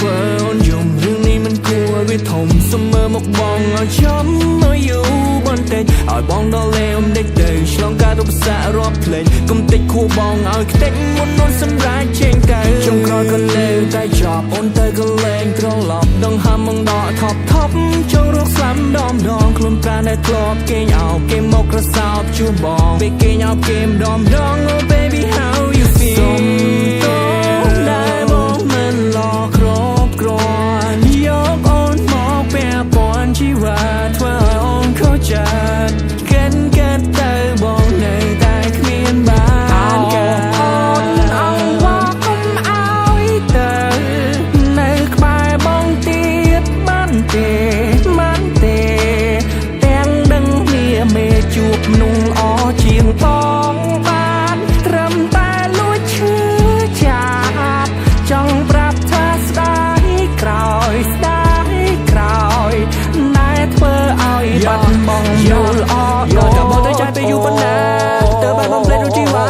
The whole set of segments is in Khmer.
ធ្វើអូនយំរឿងនេះមិនគួរឲ្យវាធំសុំមើលមកបងឲ្យចំឲ្យយូរបន្តិចឲ្យបងដល់លេអមដេកទៅឆ្លងការឧបសគ្គរាប់ភ្លេចកុំតិចខួរបងឲ្យខ្ទេចមុនអូនសម្រាប់ចេញទៅចុងក្រោយក៏នៅតែចប់អូនទៅក៏លែងត្រឡប់ដងហាំមកដកថប់ថប់ចង់រកស្លាំដងដងខ្លួនប្រាណដែលធ្លាប់គេងអោបគេមកក្រសោបជួបបងពេលគេងអោបគេម្ដងម្ដង Oh baby, how you feel? សុំទោសដែលបងមិនល្អគ្រប់គ្រាន់យកអូនមកពាក់ព័ន្ធជីវិតធ្វើឲ្យអូនខូចចិត្តកិនកិនទៅបងនៅតែគ្មានបានការ អូនអង្វរកុំឲ្យទៅនៅក្បែរបងទៀតបានទេបានទេទាំងដឹងគ្នាមេជួបនោះល្អជាងបងបានត្រឹមតែលួចឈឺចាប់ចង់ប្រាប់ថាស្ដាយក្រោយស្ដាយក្រោយណែធ្វើឲ្យបាត់បង់យល់ល្អ យកតែបងទៅចាយពេលយូរប៉ុណ្ណាទៅបែបបំភ្លេចរូបជីវ៉ា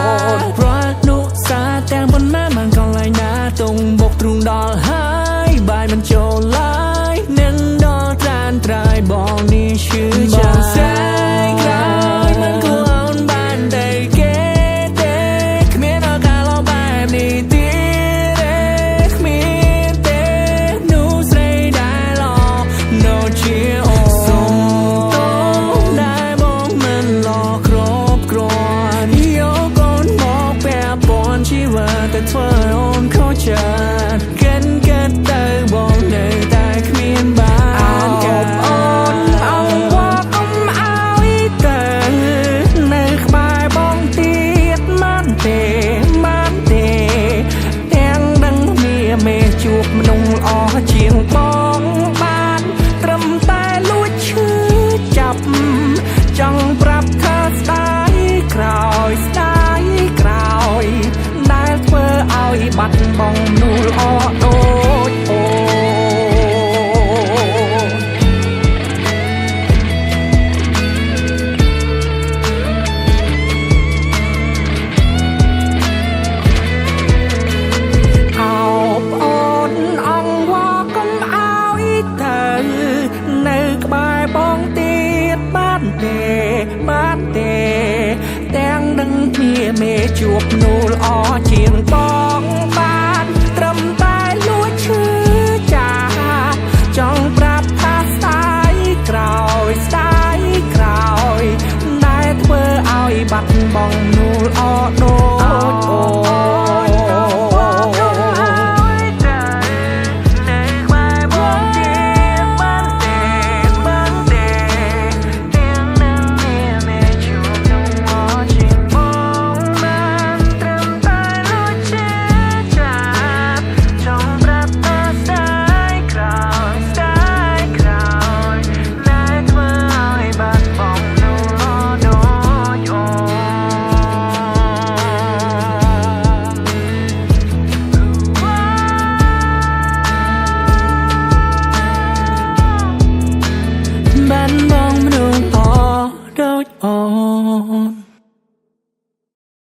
ព្រោះនុសាទាំងប៉ុន្មានបានកន្លែងណាតុងបុកទ្រូងដល់ហើយបាយមិនចូលឡើយនឹងដល់ត្រានត្រាយបងនេះឈឺចាំស្រាយក្រោយមិនគួរអូនបានតែគេទេគ្មានឱកាសល្អបែបនេះទៀតទេគ្មានទេនោះស្រីដែលល្អនៅជាអូនសុំទោសដែលបងមិនល្អគ្រប់គ្រាន់យកអូនមកពាក់ព័ន្ធជីវិតតែធ្វើឲ្យអូនខូចចិត្តកិនកិនទៅបងនៅតែគ្មានបានការ អូនអង្វរកុំឲ្យទៅនៅក្បែរបងទៀតបានទេបានទេទាំងដឹងគ្នាមេជួបមនុស្សល្អជាងបងបានត្រឹមតែលួចឈឺចាប់ចង់ប្រាប់ថាស្ដាយក្រោយស្ដាយក្រោយដែលធ្វើឲ្យបាត់បង់នោះល្អដូចអូន អោបអូនអង្វរកុំឲ្យទៅនៅក្បែរបងទៀតបានទេបានទេទាំងដឹងគ្នាមេជួបនោះ